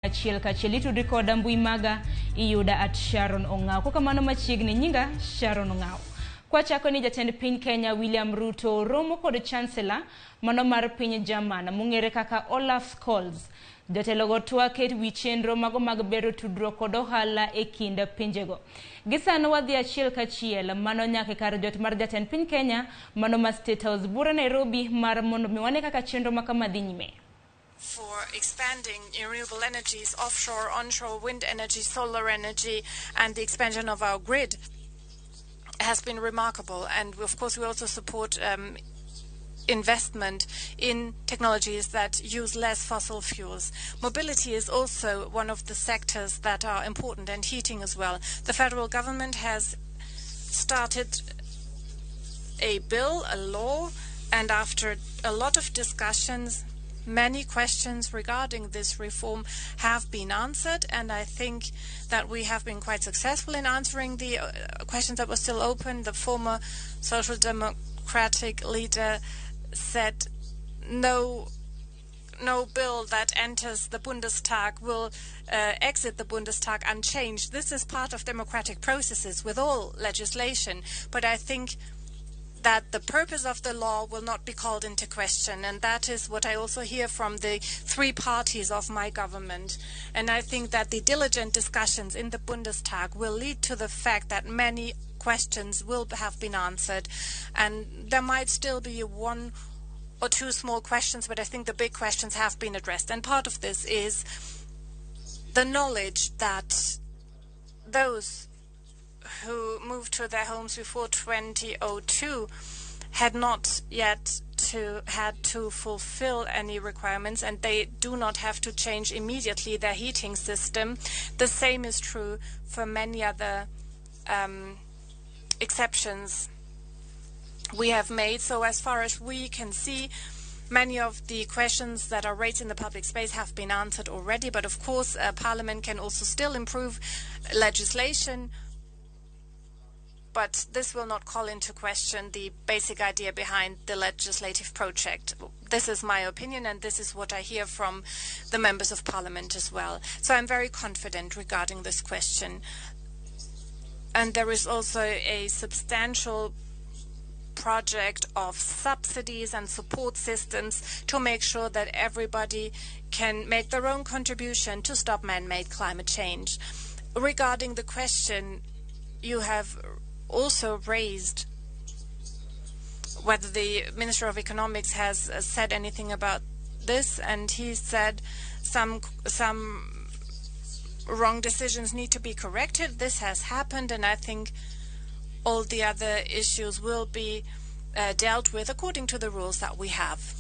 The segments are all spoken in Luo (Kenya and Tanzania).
Achiel kachiel itudri koda mbui maga iyuda at Sharon Ong'aw. Kokamano machiegni nyinga Sharon Ong'aw. Kwachako ni jatend piny Kenya William Ruto romo kod Chancellor mano mar piny German mong'ere kaka Olaf Scholz. Jatelogo twak e wi chenro mago mag bero tudruok kod ohala e kind pinjego. Gisano wadhi achiel kachiel mano nyaka e kar jot mar jatend piny Kenya mano ma State House Bura Nairobi mar mondo mi wane kaka chenro ma kama dhi nyime. For expanding renewable energies, offshore, onshore, wind energy, solar energy, and the expansion of our grid has been remarkable. And of course, we also support investment in technologies that use less fossil fuels. Mobility is also one of the sectors that are important, and heating as well. The federal government has started a bill, a law, and after a lot of discussions, many questions regarding this reform have been answered, and I think that we have been quite successful in answering the questions that were still open. The former Social Democratic leader said no bill that enters the Bundestag will exit the Bundestag unchanged. This is part of democratic processes with all legislation, but I think that the purpose of the law will not be called into question, and that is what I also hear from the three parties of my government. And I think that the diligent discussions in the Bundestag will lead to the fact that many questions will have been answered, and there might still be one or two small questions, but I think the big questions have been addressed. And part of this is the knowledge that those who moved to their homes before 2002 had not yet had to fulfill any requirements, and they do not have to change immediately their heating system. The same is true for many other exceptions we have made. So as far as we can see, many of the questions that are raised in the public space have been answered already, but of course Parliament can also still improve legislation, but this will not call into question the basic idea behind the legislative project. This is my opinion, and this is what I hear from the members of Parliament as well. So I'm very confident regarding this question. And there is also a substantial project of subsidies and support systems to make sure that everybody can make their own contribution to stop man-made climate change. Regarding the question you have also raised, whether the Minister of Economics has said anything about this, and he said some wrong decisions need to be corrected. This has happened, and I think all the other issues will be dealt with according to the rules that we have.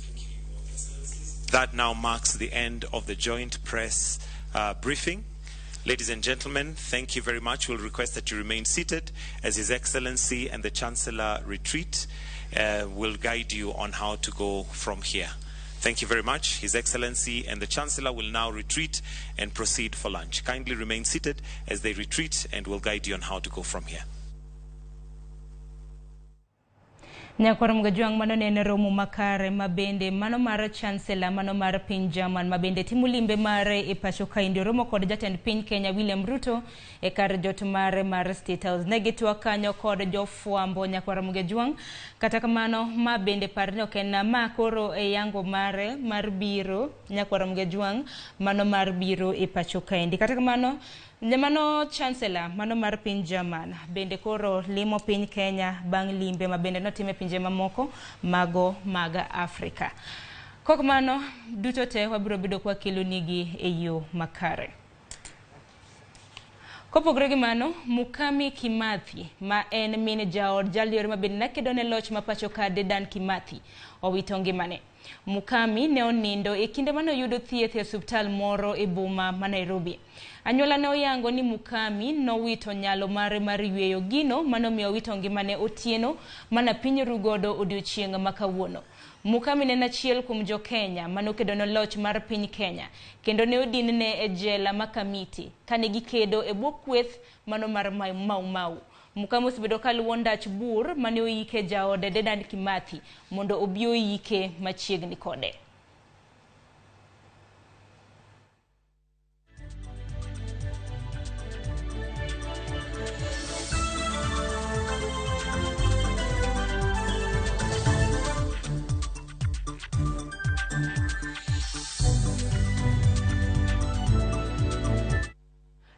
That now marks the end of the joint press briefing. Ladies and gentlemen, thank you very much. We'll request that you remain seated as His Excellency and the Chancellor retreat. Will guide you on how to go from here. Thank you very much. His Excellency and the Chancellor will now retreat and proceed for lunch. Kindly remain seated as they retreat and will guide you on how to go from here. Nyakwar Mgajwang' mano ne en romo makare mabende mano mar Chancellor mano mar piny German mabende timo limbe mare e pacho kaendi romo kod jatend piny Kenya William Ruto e kar jot mare mar State House. Ne gitwak kanyo kod jofwambo Nyakwar Mgajwang'. Kata kamano ma bende par ni ok en ma koro e yango mare mar biro Nyakwar Mgajwang' mano mar biro e pacho kaendi. Kata kamano mano Chancellor mano mar piny German bende koro limo piny Kenya bang' limbe ma bende notime pinje mamoko mago mag Afrika. Kok mano duto te wabiro bedo kwa kelo nigi e yo makare. Kopogore gi mano, Mukami Kimathi ma en min jaod jalior ma bende nakedo ne loch ma pacho ka Dedan Kimathi owito ngimane. Mukami ne onindo e kinde mane oyudo thieth e osiptal moro e boma ma Nairobi. Anyuola ne oyango ni Mukami nowito nyalo mare mar yweyo gino manomiyo owito ngimane otieno mana piny rugodo odiochieng' ma kawuono. Mukami ne en achiel kuom jo Kenya manokedo ne loch mar piny Kenya kendo ne odinne e jela ma Kamiti kane gikedo e bwo kweth mano mar Mau Mau. Mukami osebedo kaluwo ndach bur mane oike jaode Dedan Kimathi mondo obi oike machiegni kode.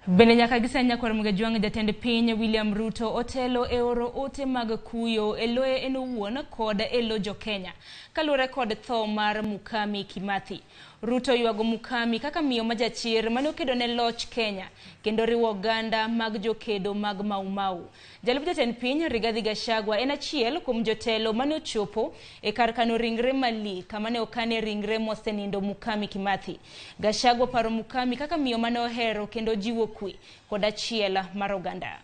Bende nyaka gi sani nyakwar Mgajwang' jatend piny William Ruto otelo e oro ote mag kuyo e loye en owuon kod e lo jo-Kenya kaluwore kod tho mar Mukami Kimathi. Ruto ywago Mukami kaka miyo ma jachir mane okedo ne loch Kenya kendo riwo oganda mag jokedo mag Mau Mau. Jalup jatend piny Rigathi Gachagua en achiel kuom jotelo mane ochopo e kar kano ringre Mali kama ne okane ringre mosenindo Mukami Kimathi. Gachagua paro Mukami kaka miyo mane ohero kendo jiwo kwe kod achiel mar oganda.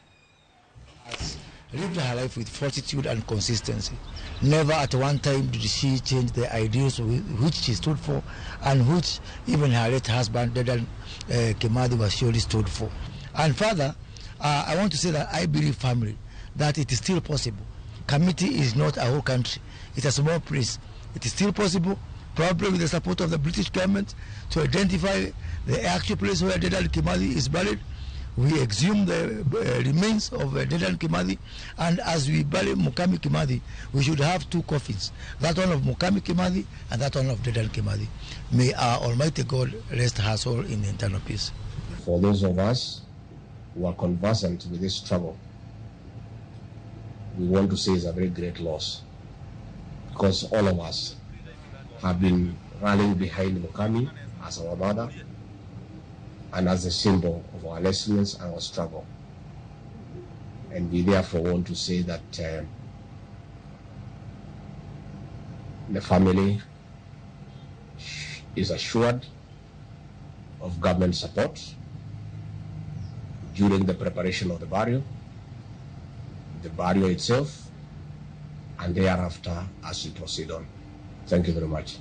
Has lived her life with fortitude and consistency. Never at one time did she change the ideals which she stood for and which even her late husband, Dedan Kimathi, was surely stood for. And further, I want to say that I believe firmly that it is still possible. Kamiti is not a whole country. It's a small place. It is still possible, probably with the support of the British government, to identify the actual place where Dedan Kimathi is buried. We exhume the remains of Dedan Kimathi, and as we bury Mukami Kimathi, we should have two coffins, that one of Mukami Kimathi and that one of Dedan Kimathi. May our Almighty God rest her soul in eternal peace. For those of us who are conversant with this struggle, we want to say it's a very great loss, because all of us have been rallying behind Mukami as our mother and as a symbol of our resilience and our struggle. And we therefore want to say that the family is assured of government support during the preparation of the burial itself, and thereafter as we proceed on. Thank you very much.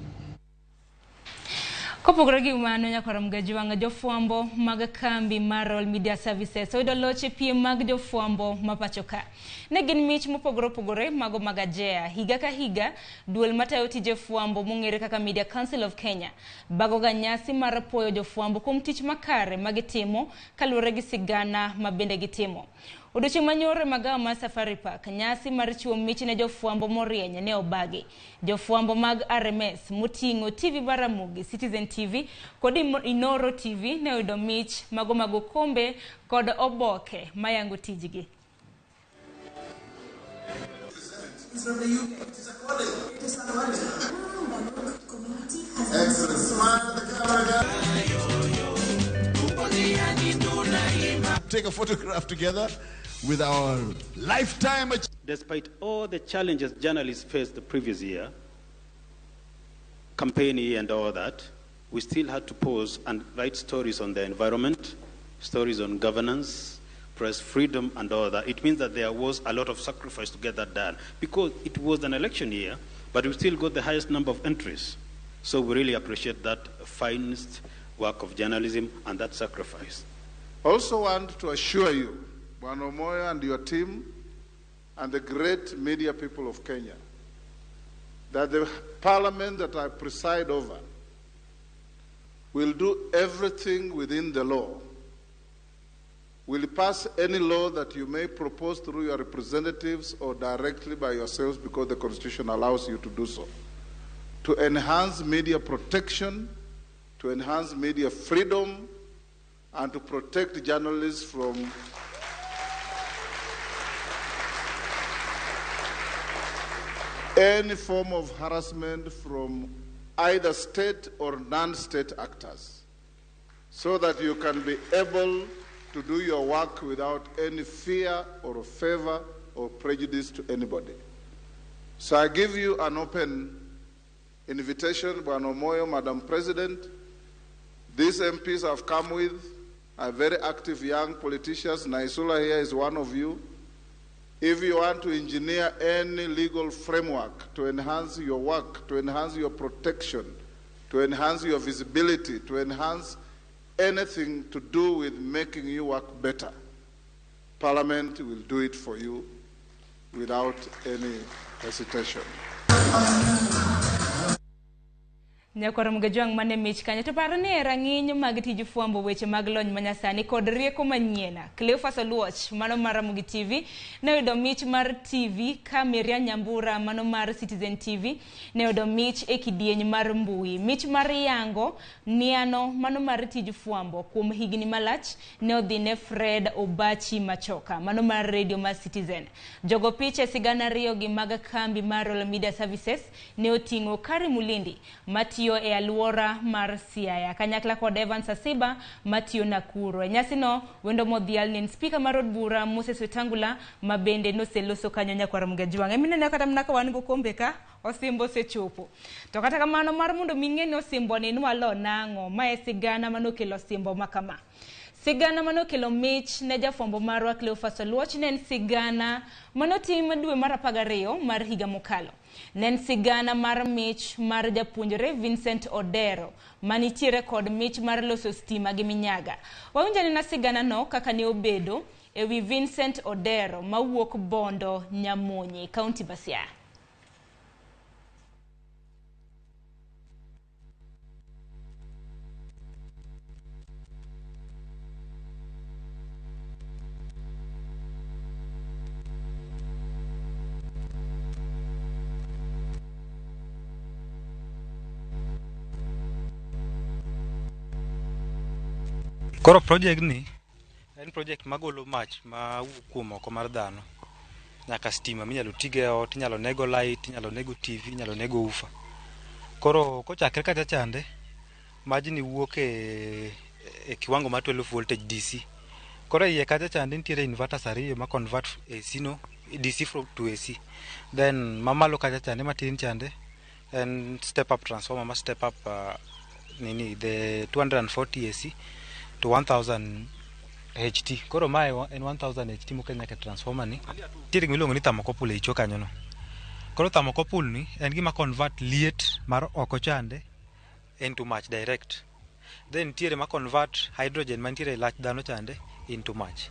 Kopogore gi mano nyakwar Mgajwang' jofwambo mag kambi mar Royal Media Services oyudo loch e piem mag jofwambo ma pacho ka. Ne gin mich mopogore opogore mago mag Ajea. Higa ka higa, duol matayo tije fwambo mong'ere kaka Media Council of Kenya bago ga nyasi mar puoyo jofwambo kuom tich makare magitimo kaluwore gi sigana ma bende gitimo. Odiochieng' manyoro e magawa mar Safari Park, nyasi mar chiwo mich ne jofwambo morieny ne obagi. Jofwambo mag RMS moting'o TV Baramogi, Citizen TV kod Inoro TV ne oyudo mich mago mag okombe kod oboke mayango tijgi. Take a photograph together with our lifetime. Despite all the challenges journalists faced the previous year, campaign year and all that, we still had to pause and write stories on the environment, stories on governance, press freedom and all that. It means that there was a lot of sacrifice to get that done because it was an election year, but we still got the highest number of entries. So we really appreciate that finest work of journalism and that sacrifice. I also want to assure you, Bwana Omoyo and your team, and the great media people of Kenya, that the parliament that I preside over will do everything within the law, will pass any law that you may propose through your representatives or directly by yourselves, because the Constitution allows you to do so, to enhance media protection, to enhance media freedom, and to protect journalists from any form of harassment from either state or non-state actors, so that you can be able to do your work without any fear or favor or prejudice to anybody. So I give you an open invitation, Bwana Omoyo, Madam President. These MPs I've come with are very active young politicians. Naisula here is one of you. If you want to engineer any legal framework to enhance your work, to enhance your protection, to enhance your visibility, to enhance anything to do with making you work better, Parliament will do it for you without any hesitation. Nyakwar Mgajwang' mane mich kanyo to par ni e rang'iny mag tij fwambo weche mag lony manyasani kod rieko manyien. Cleophas Oluoch mano mar Ramogi TV ne oyudo mich mar TV ka Miriam Nyambura mano mar Citizen TV ne oyudo mich e kidieny mar mbui. Mich mar yango niano mano mar tij fwambo kuom higni malach ne odhi ne Fred Obachi Machoka mano mar radio mar Citizen. Jogo picha e sigana ariyo gi mag kambi mar Royal Media Services ne oting'o Kari Mulindi matiyo e alwora mar Siaya kanyakla kod Evans Asiba matiyo Nakuru. E nyasino wendo modhial ne en spika mar od bura Moses Wetangula ma bende noseloso kanyo nyakwar Mgajwang'. Emineno kata mana ka wan gokombe ka osimbo osechopo. To kata kamano mar mondo mi ing'e ni osimbo ni nwalo nang'o, ma e sigana manokelo osimbo ma kama. Sigana manokelo mich ne jafwambo marwa Cleophas Oluoch ne en sigana manotim dwe mar 12 mar higa mokalo. Ne en sigana mar mich mar japuonjre Vincent Odero manitiere kod mich mar loso stima gi minyaga. Wawinjo anena sigana no kaka ne obedo ewi Vincent Odero mawuok Bondo Nyamonye, kaunti ma Siaya. Koro project ni en project magolo mach mawuok kuom oko mar dhano nyaka stima minyalo tigo e ot, inyalo nego light, inyalo nego TV, inyalo nego woofer. Koro kochakre kacha chande, majni wuok e kiwango mar 12 voltage DC. Koro e iye kacha chande nitiere inverters ariyo ma convert AC no DC from to AC. Then mamalo kacha chande matin chande en step up transformer ma step up nini the 240 AC to 1000 HT. Koro mae en 1000 HT mokel nyaka e transformer ni. Nitiere gima iluongo ni thermocouple ei cho kanyo no. Koro thermocouple ni en gima convert liet mar oko chande into mach direct. Then nitiere ma convert hydrogen mantiere e lach dhano chande into mach.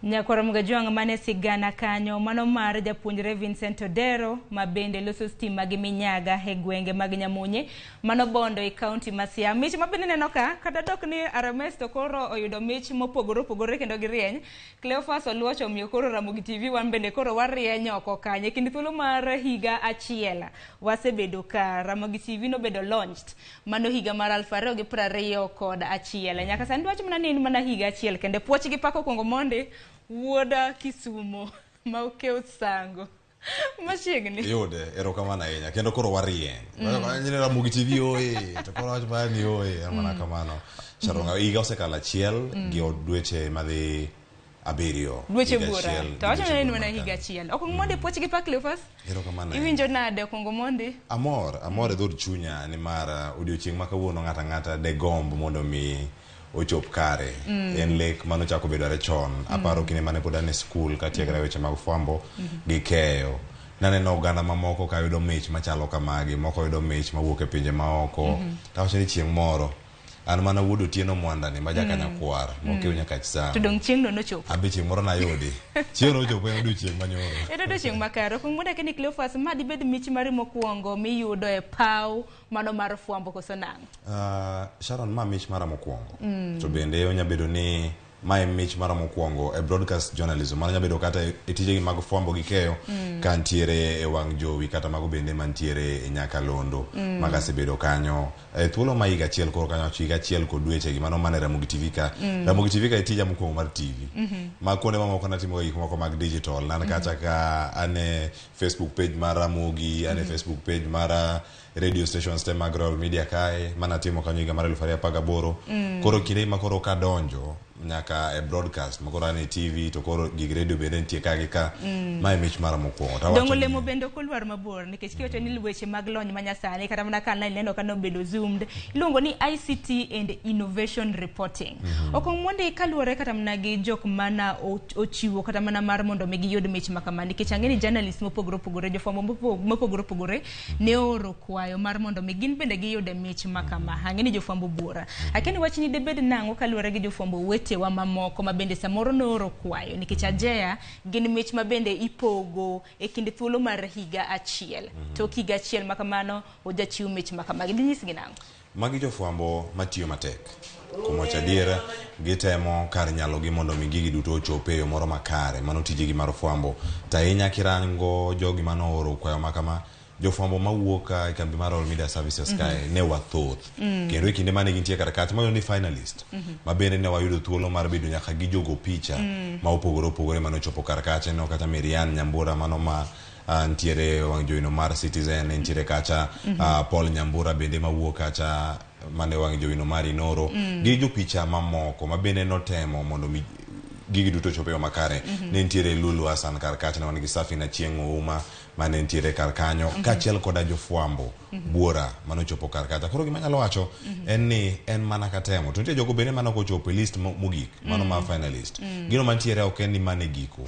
Nyakwar Mgajwang' mane sigana kanyo mano mar japuonjre Vincent Odero ma bende loso stima gi minyaga e gwenge mag Nyamunye mano Bondo e kaunti ma Siaya. Mich ma bende neno ka kata dok ni RMS to koro oyudo mich mopogore opogore kendo girieny. Cleophas Oluoch omiyo koro Ramogi TV wan bende koro warieny oko kanyo. E kind thuolo mar higa achiel wasebedo ka Ramogi TV nobedo launched mano higa mar 2021. Nyaka sani dwach mana ni en mana higa achiel kende. Puoch gi pak okuongo mondi wuoda Kisumo ma okew sango machiegni. Iyude, erokamano ahinya. Kendo koro warieny. Mm. Ramogi TV oye, to koro wach mana ni oye, en mana kamano. Sharon, higa osekalo achiel gi dweche madhi 7. Dweche Higa buora. achiel To wacho gi dweche ni en buora mana mar higa kanyo. achiel. Okuongo mondi puoch gi pak Cleophas. Erokamano ahinya. Iwinjo nade okuongo mondi? Amor e dhood chunya nimar odiochieng' ma kawuono ng'ato ang'ata de gomb mondo mi ochop kare. En lek manochako bedo are chon. Aparo kinde mane pod an e skul katiegra weche mag fwambo gi keyo. Naneno oganda mamoko ka yudo mich machalo kamagi, moko yudo mich mawuok e pinje maoko. Tawacho ni chieng' moro an mana wuod Otieno Mwandani ma jakanyakwar mokew nyaka To Chisamo. dong' chieng'no nochopo. An be chieng' moro nayudi. Chieng' nochopo en odiochieng' manyoro. En odiochieng' makare. Okuongo mondi akia ni Cleophas ma dibed mich mari mokwongo miyudo e paw mano mar fwambo koso nang'o? Sharon, ma mich mara mokwongo. To bende onya bedo ni mae mich mara mokwongo e broadcast journalism. Mano nya bedo kata e tijegi mag fwambo gi keyo ka ntiere e wang' jowi kata mago bende mantiere e nyakalondo ma kasebedo kanyo. E thuolo ma higa achiel koro kanyo higa achiel kod dweche gi mano mana e Ramogi TV ka. Ramogi TV ka e tija mokwongo mar TV. Ma kuonde mamoko natimo ga gik moko mag digital. Nan kacha ka an e Facebook page mar Ramogi, an e Facebook page mar radio stations te mag Royal Media kae manatimo kanyo higa mar 2018. Koro kinde ma koro kadonjo nyaka e broadcast ma koro an e TV to koro gig radio bende nitie ka gi ka. Mae mich mara mokwongo. Tawacho Dongo ni- lemo bende ok olwar mabor nikech kiwacho ni weche mag lony manyasani kata mana ka ineno ka nobedo zoomed iluongo ni ICT and Innovation Reporting. Okong mondi kaluwore kata mana gi jok mana ochiwo kata mana mar mondo mi giyud mich ma kama nikech ang'e ni journalist mopogore opogore jofwambo mopogore opogore ne ooro kwayo mar mondo mi gin bende giyude mich ma kama. Ang'e ni jofwambo buora. Akia ni wachni debed nang'o kaluwore gi jofwambo wete jowetewa mamoko ma bende samoro nooro kwayo nikech Ajeya gin mich ma bende ipogo e kind thuolo mar higa achiel. Tok higa achiel ma kamano ojachiw mich ma kamagi. Dinyisgi nang'o? Magi jofwambo matiyo matek. Kuom wacho adier, gitemo kar nyalogi mondo mi gigi duto ochop e yo moro makare. Mano tijegi mar fwambo. To ahinya kirango jogi manooro kwayo ma kama, jofwambo mawuok e kambi mar All Media Services kae ne wathoth. Kendo e kinde mane gintie kar kacha, mayudo ni finalist, ma bende ne wayudo thuolo mar bedo nyaka gi jogo picha ma opogore opogore mane ochopo kar kacha. Ineno kata Marianne Nyambura mano ma ntiere wang' jowi no mar Citizen, ntiere kacha, Paul Nyambura bende mawuok kacha mane wang' jowi no mar Inoro, gi jopicha mamoko ma bende notemo mondo mi gigi duto ochop e yo makare. Ne nitiere Lulu Hassan kar kacha, ne wan gi Safina Chieng' Ouma mane nitiere kar kanyo, kaachiel koda jofwambo buora manochopo kar kacha. Koro gima anyalo wacho en ni en mana katemo. To nitie jogo bende mane ok ochopo e list mogik, mano mar finalist. Gino mantiere ok en ni mano e giko.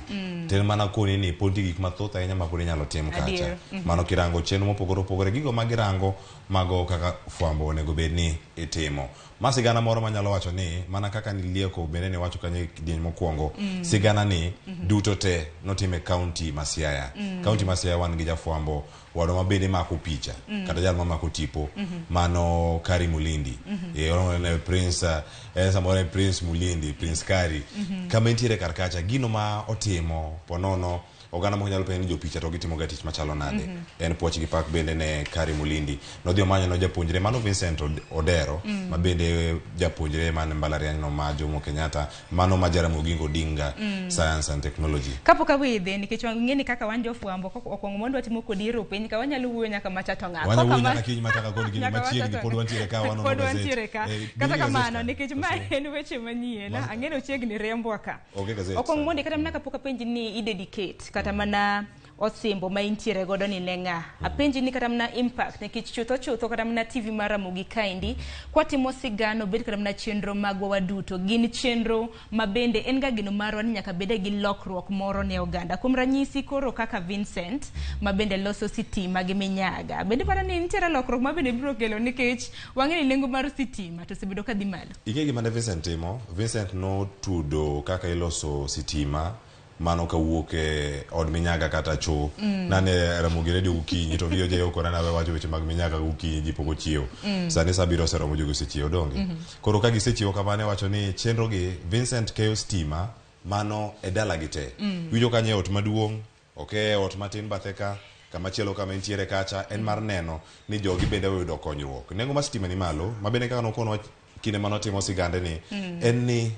To en mana koni ni pod nitie gik mathoth ahinya ma pod inyalo tim kacha. Mano kirango chenro mopogore opogore, gigo ma girango mago kaka fwambo onego bed ni itimo. Ma sigana moro manyalo wacho ni mana kaka nilieko bende ne wacho kanyo e kidieny mokwongo, sigana ni duto te notim e kaunti ma Siaya. Kaunti ma Siaya wan gi jafwambo wadwa ma bende mako picha, kata jal mamako tipo, mano Kari Mulindi. Ne Prince, samoro en Prince Mulindi, Prince Kari. Kama entiere kar kacha, gino ma otimo ponono oganda moko nyalo penjo ni jopicha to gitimo ga tich machalo nade. En puoch gi pak bende ne Kari Mulindi. Nodhi omanyo no japuonjre mano Vincent Odero, ma bende japuonjre man mbalariany no ma Jomo Kenyatta, mano ma Jaramogi Oginga Odinga Science and Technology. Kapok awidhe, nikech wang'e ni kaka wan jofwambo, okwongo mondo watimo kodi ero piny ka wanyalo wuoyo nyaka macha to ng'a. Wanyalo wuoyo nyaka kiny machaka kod gini machiegni pod wantiere ka wanono Pod gazet. wantiere ka. Biro Kata gazet kamano, ka. nikech ma en weche manyien, ang'e ni ochiegni riembwa ka. Onge gazet. Okwongo mondi kata mana kapok apenji ni i dedicate kata mana osimbo ma intiere godo ni ne ng'a. Apenji ni kata mana impact nikech chutho chutho kata mana TV mar Ramogi kaendi kwatimo sigana obed kata mana chenro magwa waduto gin chenro ma bende en ga geno marwa ni nyaka bede gi lokruok moro ne oganda. Kuom ranyisi koro kaka Vincent ma bende loso sitima gi minyaga. Bende paro ni nitiere lokruok ma bende biro kelo nikech wang'e ni nengo mar sitima to osebedo ka dhi malo. Ing'e gima ne Vincent timo? Vincent notudo kaka iloso sitima mano kawuok e od minyaga kata cho. Nane Ramogi Radio gokinyi to VOJ okona nawe wacho weche mag minyaga gokinyi ji pok ochiew. Sani sa abiriyo oseromo jogi osechiew donge. Koro ka gisechiew kamano iwacho ni chenro gi Vincent keyo stima mano e dalagi te. Winjo kanyo e ot maduong', ok e ot matin bathe ka, kama chielo kama entiere kacha en mar neno ni jogi bende oyudo konyruok. Nengo mar stima ni malo, ma bende kaka nokonwa kinde manotimo sigande ni, en ni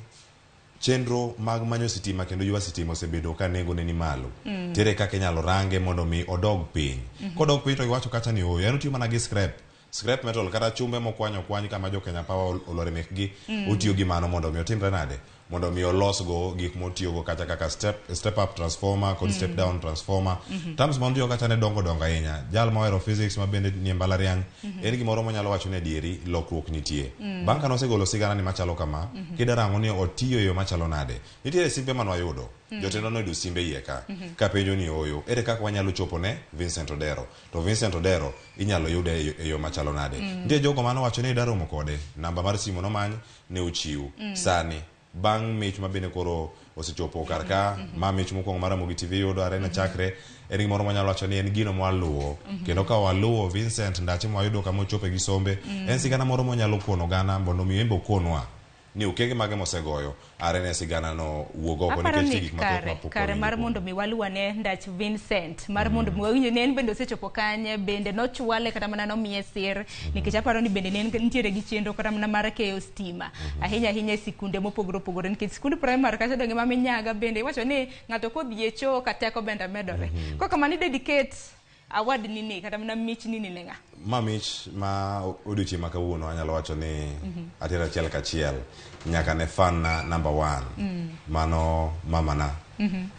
chenro mag manyo sitima kendo ywa sitima osebedo ka nengone ni malo. Tere kaka inyalo range mondo mi odog piny. Kodok piny to giwacho kacha ni ooyo, en otiyo mana gi scrap. Scrap metal kata chumbe mokwany okwany kama jo Kenya Power olware mekgi, otiyo gi mano mondo mi otimre nade? Mondo mi olosgo gik motiyogo kacha kaka step up transformer kod step down transformer. Terms ma kacha ne dongo dongo ahinya. Jal mohero physics ma bende nie mbalariany, en gimoro monyalo wacho ni adieri lokruok nitie. Bang' ka nosegolo sigana ni machalo kama, kidarango ni otiyo e yo machalo nade. Nitiere simbe mane wayudo. Jotendwa noyudo simbe iye ka. Kapenjo ni ooyo, ere kaka wanyalo chopo ne Vincent Odero? To Vincent Odero inyalo yude e yo machalo nade? Nitie jogo mane owacho ni daromo kode, namba mar simu nomany ne ochiw. Sani bang' mich ma bende koro osechopo kar ka, ma mich mokwongo mar Ramogi TV yudo arena chakre, en gimoro mwanyalo wacho ni en gino mwaluwo. Kendo ka waluwo Vincent ndache mwayudo kama ochope gi sombe, en sigana moro mwanyalo kono oganda mondo mi en be okonwa ni okenge mage mosegoyo are ne sigana no wuog oko Aparo nikech nitie ni gik mathoth kare ma pok kare wawinjo mar kuome. mondo mi waluwane ndach Vincent mar mondo mi wawinj ni en bende osechopo kanye bende nochwale kata mana nomiye sir nikech aparo ni bende ne en nitiere gi chenro kata mana mar keyo stima ahinya ahinya e sikunde mopogore opogore nikech sikund primary kacha donge ma minyaga bende iwacho ni ng'ato kodhi e choo ka teko bende medore koro kamano i dedicate award ni ni kata mana mich ni ni ne ng'a? Ma mich ma odiochieng' ma kawuono anyalo wacho ni atero achiel kachiel nyaka ne fan na number one, mano mamana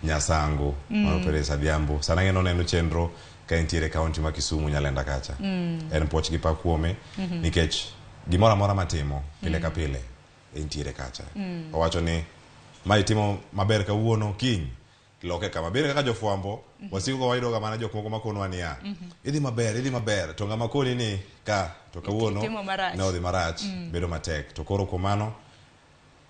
Nyasango, mano Peres Adhiambo. Sana ng'e noneno chenro ka entiere kaunti ma Kisumu Nyalenda kacha. En puoch gi pak kuome nikech gimoro amora matimo pile ka pile entiere kacha. Owacho ni ma itimo maber kawuono, kiny loke kama. Bende kaka jofwambo wasiko ka wayudo ga mana jok moko makonwa niya, idhi maber, idhi maber, to ng'ama koni ni ka to kawuono Itimo marach. ne odhi marach, bedo matek. To koro kuom mano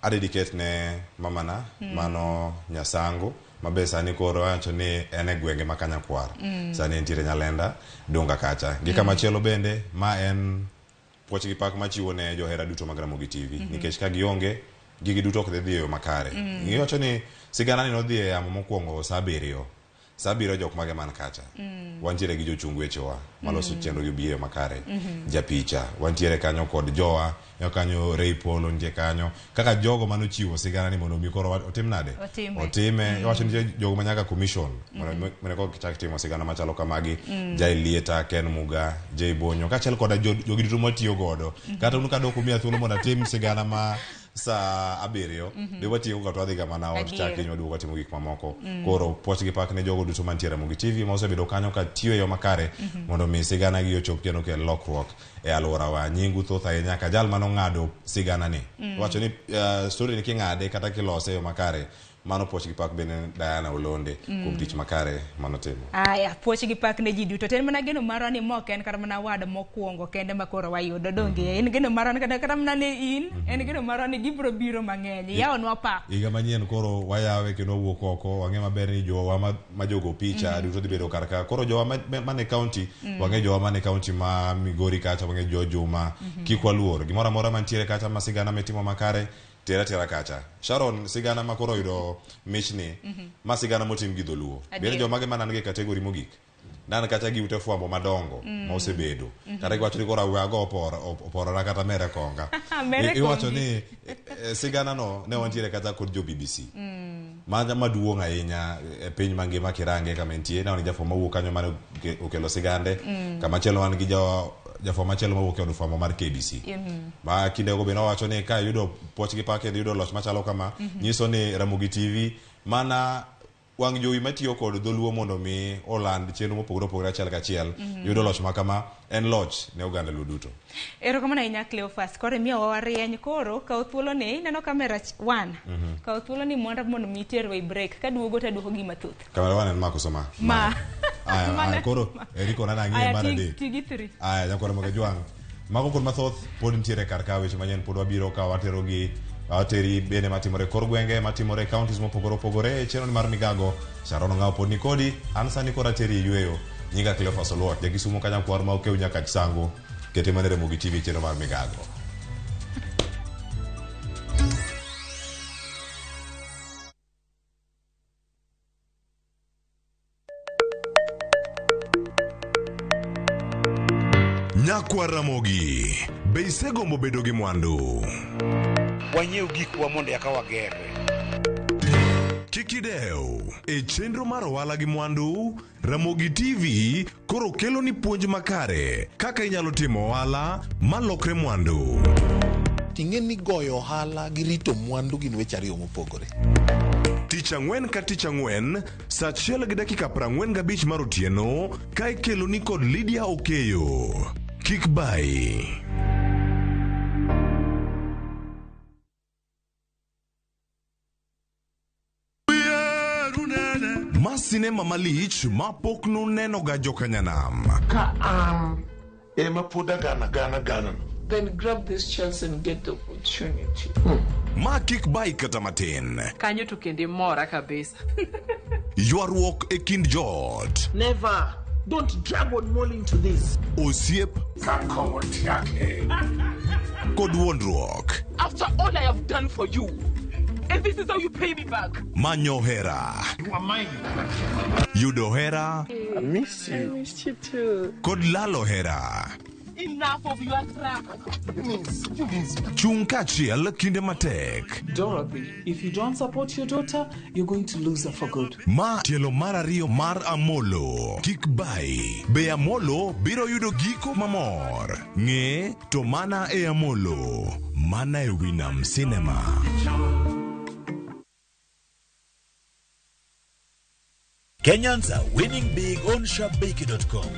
A dedicate ne mamana mano Nyasango mabe sani koro wacho ni en e gwenge ma Kanyakwar. Sani entiere Nyalenda Dunga kacha. Gi kamachielo bende ma en puoch gi pak machiwo ne johera duto mag Ramogi TV nikech ka gionge gigi duto ok dhi dhi e yo makare. Giwacho ni sigana ni nodhi e yamo mokwongo sa 7. Sa 7 jok mage man kacha. Wantiere gi jochung wechewa maloso chenro gi obi e yo makare. Japicha wantiere kanyo kod jowa yo kanyo Ray Polo nitie kanyo kaka jogo manochiwo sigana ni mondo mi koro otim nade otime. Iwacho ni jogo manyaka commission mondo koro kichak timo sigana machalo kamagi. Jai Lieta, Ken Muga, Jay Bonyo kaachiel koda jogi duto matiyo godo. Kata un kadok umiya thuolo mondo atim sigana ma sa 7 de watieko kata wadhi ga mana ot chak kiny waduogo watimo gik mamoko. Koro puoch gi pak ne jogo duto mantie Ramogi TV ma osebedo kanyo ka tiyo e yo makare mondo mi sigana gi ochop kendo kel lokruok e alworawa. Nyingu thoth ahinya ka jal manong'ado sigana ni. Wacho ni story ni king'ade kata kilose e yo makare, mano puoch gi pak bende Diana Olonde kuom tich makare manotimo. Aya, puoch gi pak ne ji duto. To en mana geno marwa ni mok en kata mana wad mokwongo kende ma koro wayudo. Donge en geno marwa ni kata mana ne in, en geno marwa ni gibiro biro mang'eny. Yawonwa pap. Higa manyien koro wayawe kendo wawuok oko, wang'e maber ni jowa ma jogo picha duto dhi bedo kar ka. Koro jowa mane county, wang'e jowa mane county ma Migori kacha, wang'e jo Juma, kik waluor. Gimoro amora mantiere kacha ma sigana mitimo makare, tera tera kacha. Sharon, sigana ma koro oyudo michni, ma sigana motim gi dholuo. Bende jomage mana nigi category mogik. Nan kacha gi ute fwambo madongo ma osebedo. Kata giwacho ni koro ago oporora kata mere konga. Iwacho ni sigana no ne wantiere kata kod jo BBC. Maduong' ahinya e piny mangima kirange kama entie. Ne wan gi jafwambo mawuok kanyo mane okelo sigande. Kamachielo wan gi jafwambo machielo mawuok e od fwambo mar KBC. Ma kindego bende owacho ni ka yudo puoch gi pak kendo yudo loch machalo kama, nyiso ni Ramogi TV mana wang' jowi matiyo kod dholuo mondo mi oland chenro mopogore opogore achiel kachiel, yudo loch ma kama en loch ne oganda luo duto. Erokamano ahinya Cleophas. Koro imiyowa warieny koro kaw thuolo ni ineno kamera 1. Kaw thuolo ni mondo mi iterwa e break. Kaduogo to aduoko gi mathoth. Kamera 1 en ma koso ma? Ma. Aya, koro Eriko nana ang'iye mar 3. Ti gi 3. Aya, nyakwar Ramogi Jwang'. Mago kod mathoth pod nitiere kar ka weche manyien pod wabiro ka watero gi wateri bende matimore kor gwenge matimore counties mopogore opogore e chenro mar Migago. Sharon Ong'awo pod nikodi, an sani koro ateri e yweyo. Nyinga Cleophas Oluoch, jakisumo kanyakwar ma okew nyaka Chisango, kete mana Ramogi TV chenro mar Migago. Nyakwar Ramogi, be isegombo bedo gi mwandu? Wanyiew gikwa mondo eka wagerre. Kik idew, e chenro mar ohala gi mwandu, Ramogi TV koro kelo ni puonj makare kaka inyalo timo ohala malokre mwandu. Ting'e ni goyo ohala gi rito mwandu gin weche ariyo mopogore. Tich ang'wen ka tich ang'wen, sa 1:45 mar otieno, ka ikelo ni kod Lydia Okeyo. Kik bai. Ma sinema malich ma pok nuneno ga jokanyanam. Ka an ema pod agana gana gana. Then grab this chance and get the opportunity. Ma kik bai kata matin. Kanyo to kendo mora kabisa. Ywaruok e kind joot. Never. Don't drag one more into this. Osiep. Kod wuondruok. After all I have done for you, and this is how you pay me back. Manyo hera. You are mine. Yudo hera. I miss you. I miss you too. Kod lalo hera. Enough of your crap. Please, please. Chung kaachiel kinde matek. Dorothy, if you don't support your daughter, you're going to lose her for good. Ma tielo mar ariyo mar Amolo. Kik bai. Be Amolo biro yudo giko mamor. Ng'e to mana e Amolo. Mana e Winam Cinema. Kenyans are winning big on Shabiki.com.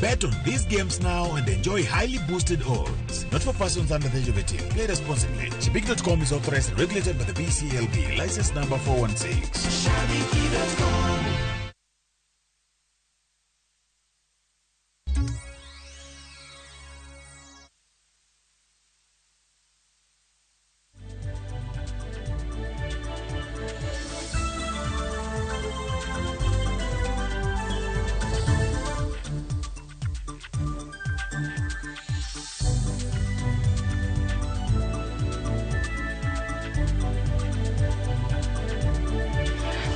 Bet on these games now and enjoy highly boosted odds. Not for persons under the age of 18. Play responsibly. Shabiki.com is authorized and regulated by the BCLB. License number 416. Shabiki.com.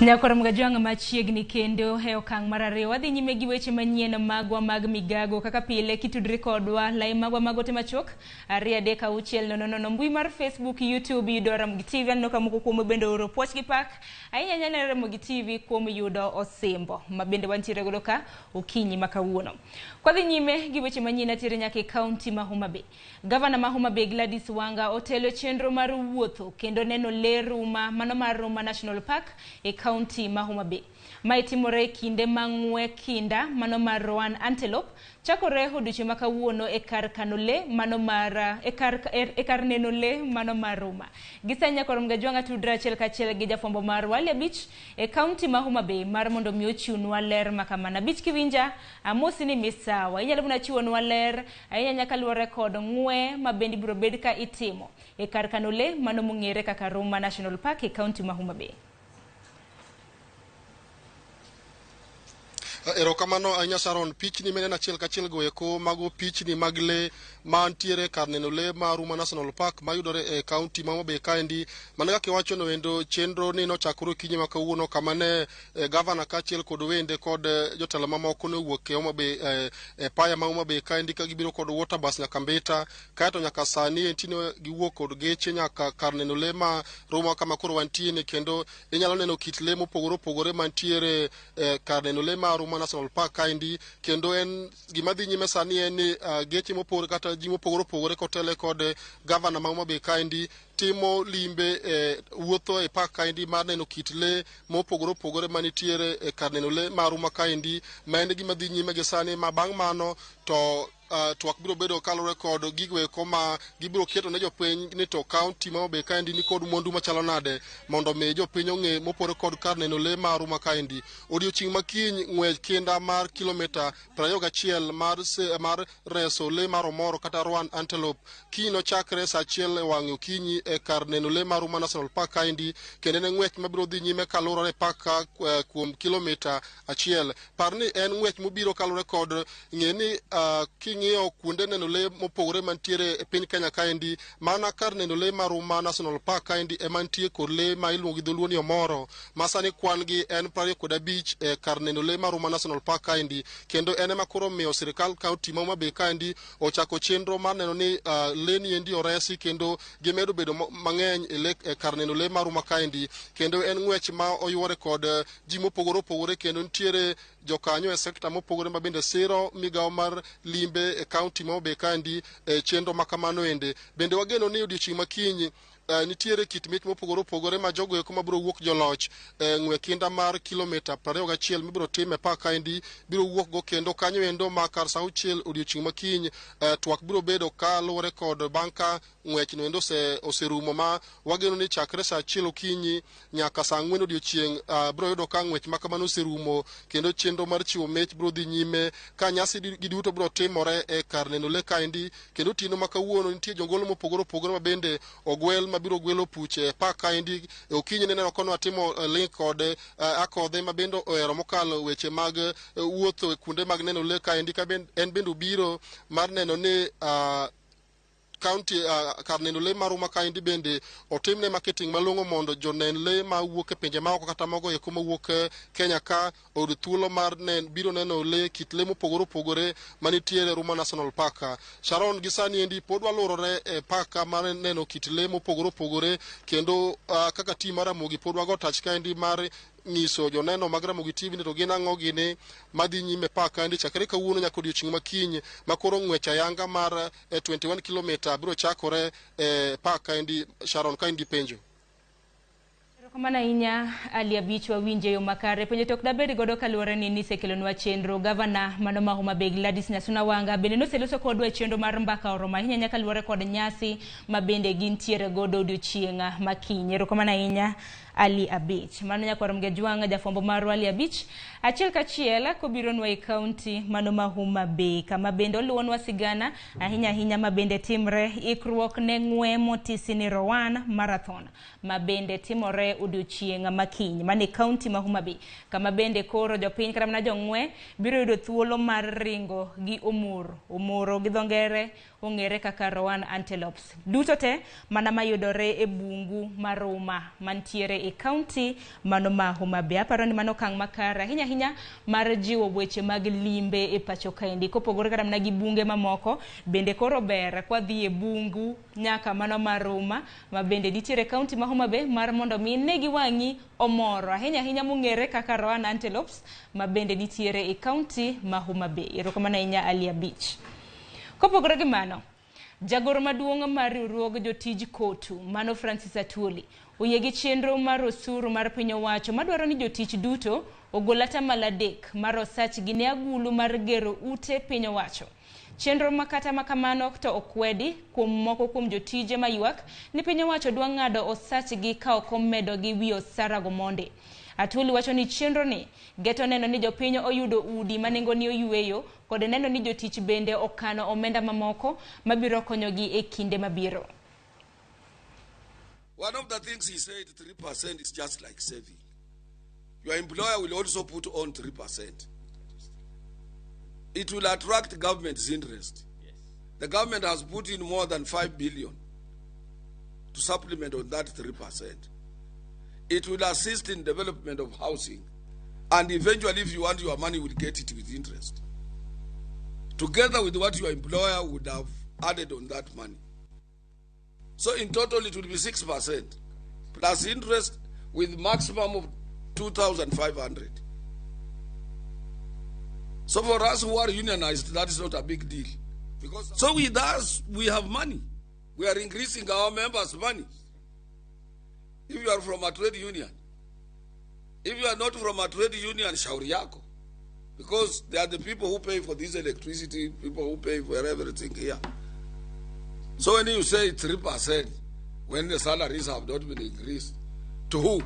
Nyakoro Mgajwang' machiegni kendo e okang' mar ariyo wadhi nyime gi weche manyien magwa mag migago kaka pile kitudri kodwa lai magwa mag ote machuok 2 3 6 0 0 mbui mar Facebook, YouTube yudo Ramogi TV. Aneno ka moko kuomu bende oro puoch gi pak ahinya ahinya ne Ramogi TV kuom yudo osimbo ma bende wantiere godo ka okinyi ma kawuono. Kwadhi nyime gi weche manyien atiere nyaka e kaunti ma Homa Bay. Gavana ma Homa Bay Gladys Wanga otelo chenro mar wuotho kendo neno lee Ruma mano mar Ruma National Park e kaunti ma Homa Bay. Mae timore e kinde ma ng'we kinda mano mar Roan Antelope chakore odiochieng' ma kawuono e kar kano lee mano mar e kar neno lee mano mar Ruma. Gisani nyakoro Mgajwang' atudre achiel kachiel gi jafwambo marwa Ali Abich e kaunti ma Homa Bay mar mondo mi ochiwnwa ler makamano. Abich kiwinja amosi ni misawa. Inyalo mana chiwonwa ler ahinya nyaka luwore kod ng'we ma bende ibiro bed ka itimo e kar kano lee mano mong'ere kaka Ruma National Park e kaunti ma Homa Bay. Erokamano ahinya Sharon. Pichni mineno achiel kachiel go eko mago pichni mag lee mantiere kar neno lee mar Ruma National Park mayudore e kaunti ma Homa Bay kaendi. Mana kaka iwacho no endo, chenro ni nochakore okinyi ma kawuono kama ne gavana kaachiel kod wende kod jotelo mamoko ne owuok e Homa Bay e paya ma Homa Bay kaendi ka gibiro kod water bus nyaka Mbita, kaeto nyaka sani enti ne giwuok kod geche nyaka kar neno lee ma Ruma kama koro wantie ni, kendo inyalo neno kit lee mopogore opogore mantiere kar neno lee ma Ruma National Park kaendi. Kendo en gima dhi nyime sani en ni geche mopogore kata ji mopogore opogore kotele kod gavana ma Homa Bay kaendi timo limbe wuotho e park kaendi mar neno kit lee mopogore opogore manitiere e kar neno lee ma Ruma kaendi, ma en gima dhi nyime gi sani. Ma bang' mano to twak biro bedo kaluwore kod gigo eko ma gibiro keto ne jopiny ni to kaunti ma Homa Bay kaendi ni kod mwandu machalo nade mondo mi jopiny ong'e mopogore kod kar neno lee ma Ruma kaendi. Odiochieng' ma kiny ng'wech kinda mar kilomita 21 mar reso lee mar omoro kata Roan Antelope kiny nochakre saa 1 e wang' okinyi e kar neno lee mar Ruma National Park kaendi, kendo en ng'wech mabiro dhi nyime kaluwore e park ka kuom kilomita 1. Par ni en ng'wech mobiro kaluwore kod ng'e ni king'iyo kuonde neno lee mopogore mantiere e piny Kenya kaendi, mana kar neno lee mar Ruma National Park kaendi ema nitie kod lee ma iluongo gi dholuo ni omoro, ma sani kwan gi en 25 e kar neno lee mar Ruma National Park kaendi. Kendo en ema koro miyo sirikal kaunti ma Homa Bay kaendi ochako chenro mar neno ni lee ni endi oresi kendo gimedo bedo mang'eny e kar neno lee mar Ruma kaendi. Kendo en ng'wech ma oyuore kod ji mopogore opogore, kendo nitiere jokanyo e sekta mopogore ma bende siro migawo mar limbe e kaunti ma Homa Bay kaendi e chenro ma kamano ende. Bende wageno ni odiochieng' ma kiny nitiere kit mich mopogore opogore ma jogo eko mabiro wuok joloch ng'we kinda mar kilomita 21 mibiro tim e park kaendi biro wuok go, kendo kanyo endo ma kar saa 6 odiochieng' ma kiny twak biro bedo kaluwore kod bang' ka ng'wech no endo oserumo, ma wageno ni chakre saa 1 okinyi nyaka saa 4 odiochieng' biro yudo ka ng'wech ma kamano oserumo, kendo chenro mar chiwo mich biro dhi nyime ka nyasi gi duto biro timore e kar neno lee kaendi. Kendo otieno ma kawuono nitie jongolo mopogore opogore ma bende ogwel mabiro gwelo puche e park kaendi. Okinyi neno kono atimo link kod akodhe ma bende ohero mokalo weche mag wuotho e kuonde mag neno lee kaendi, ka en bende obiro mar neno ni county kar neno lee mar Ruma kaendi bende otimne marketing malong'o mondo jonen lee mawuok e pinje maoko kata mago eko mawuok Kenya ka oyud thuolo mar biro neno lee kit lee mopogore opogore manitiere Ruma National Park. Sharon, gi sani endi pod walurore e park mar neno kit lee mopogore opogore, kendo kaka team mar Ramogi pod wago tach kaendi mar nyiso joneno mag Ramogi TV ni to gin ang'o gini madhi nyime park kaendi chakre kawuono nyaka odiochieng' ma kiny ma koro ng'wech ayanga mar 21 kilomita biro chakore e park kaendi. Sharon, ka in gi penjo. Erokamano ahinya Ali Abich, wawinje yo makare. Penjo to ok dabed godo kaluwore ni nisekelonwa chenro. Gavana mano ma Homa Bay Gladys Nyasuna Wanga bende noseloso kodwa e chenro mar mbaka oromo ahinya nyaka luwore kod nyasi ma bende gintiere godo odiochieng' ma kiny. Erokamano ahinya Ali Abich. Mano nyakwar Mgajwang' jafwambo marwa Ali Abich achiel kachiel kobironwa e kaunti mano ma Homa Bay kama bende oluwonwa sigana ahinya ahinya ma bende timre ikruok ne ng'we motisi ni Rowan Marathon ma bende timore odiochieng' ma kiny mane kaunti ma Homa Bay kama bende koro jopiny kata mana jong'we biro yudo thuolo mar ringo gi omoro. Omoro gi dho ngere ong'ere kaka Roan Antelopes. Duto te mana mayudore e bungu mar Ruma mantiere e e kaunti mano ma Homa Bay. Aparo ni mano okang' makare ahinya ahinya mar jiwo weche mag limbe e pacho kaendi. Kopogore kata mana gi bunge mamoko, bende koro ber kwadhi e bungu nyaka mano mar Ruma ma bende nitiere e kaunti ma Homa Bay mar mondo mi ne gi wang'i omoro ahinya ahinya mong'ere kaka Roan Antelopes ma bende nitiere e kaunti ma Homa Bay. Erokamano ahinya Alia Beach. Kopogore gi mano, jagoro maduong' mar riwruog jotij KOTU, mano Francis Atwoli, oyie gi chenro mar osuru mar piny owacho madwaro ni jotich duto ogol atamalo 3 mar osachgi ne agulu mar gero ute piny owacho. Chenro makata makamano to okwedi kuom moko kuom jotije maywak ni piny owacho dwa ng'ado osachgi ka ok omedogi wi osara go mondi. Atwoli wacho ni chenro ni geto neno ni jopiny oyudo udi ma nengoni oyweyo kod neno ni jotich bende okano omenda mamoko mabiro konyogi e kinde mabiro. One of the things he said, 3% is just like saving. Your employer will also put on 3%. It will attract government's interest. Yes. The government has put in more than 5 billion to supplement on that 3%. It will assist in development of housing. And eventually, if you want your money, you will get it with interest. Together with what your employer would have added on that money. So in total, it will be 6% plus interest with maximum of 2,500. So for us who are unionized, that is not a big deal. Because so with us, we have money. We are increasing our members' money. If you are from a trade union. If you are not from a trade union, shauri yako. Because they are the people who pay for this electricity, people who pay for everything here. So when you say 3%, when the salaries have not been increased, to who?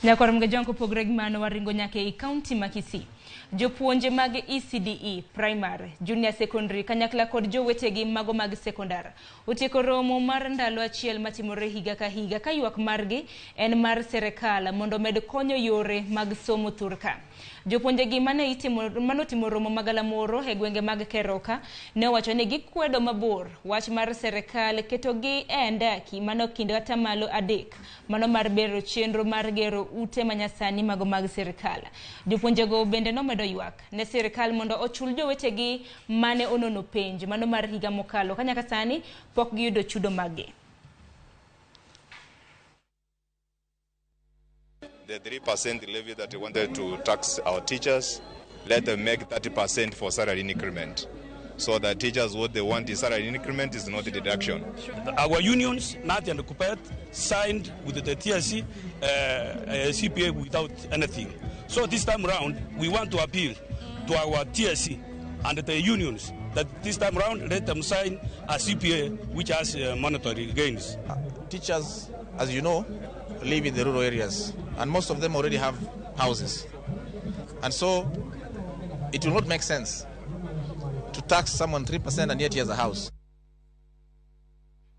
Nyakwar Mgajwango kopogore gi mano waringo nyaka e kaunti ma Kisii. Jopuonje mag ECDE primary, junior secondary kanyakla kod jowetegi mago mag sekondar otieko romo mar ndalo achiel matimore higa ka higa ka ywak margi en mar serikal mondo med konyo yore mag somo thurka. Jopuonjegi manotimo romo magalamoro e gwenge mag Keroka ne owacho ni gikwedo mabor wach mar serikal ketogi e andaki mano kind atamalo 3 mano mar bero chenro mar gero ute manyasani mago mag serikal. Jopuonjego bende nomedo ywak ne sirikal mondo ochul jowetegi mane onono penj mano mar higa mokalo ka nyaka sani pok giyudo chudo maggi. The 3% levy that we wanted to tax our teachers, let them make 30% for salary increment. So that teachers, what they want is salary increment, is not a deduction. Our unions, NAT and KUPPET, signed with the TSC, CPA without anything. So this time round, we want to appeal to our TSC and the unions that this time round, let them sign a CPA which has monetary gains. Teachers, as you know, live in the rural areas, and most of them already have houses. And so it will not make sense to tax someone 3% and yet he has a house.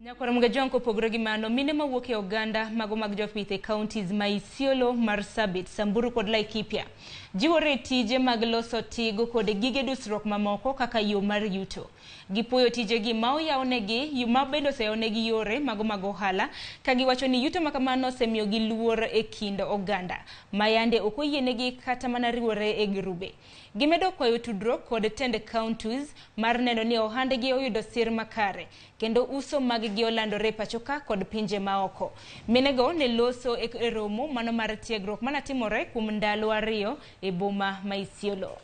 Nyakwar Mgajwango kopogore gi mano, mine mawuok e oganda mago mag jopith e counties ma Isiolo, Marsabit, Samburu kod Laikipia jiwore tije mag loso tigo kod gige dusruok mamoko kaka yo mar yuto. Gipuoyo tijegi ma oyawnegi, ma bende oseyawnegi yore mago mag ohala ka giwacho ni yuto makamano osemiyogi luor e kind oganda ma yande ok oyienegi kata mana riwore e grube. Gimedo kwayo tudruok kod tend counties mar neno ni ohandgi oyudo sir makare kendo uso maggi olandore pacho ka kod pinje maoko. Minego ne loso e romo mano mar tiegruok manatimore kuom ndalo 2 e boma ma Isiolo.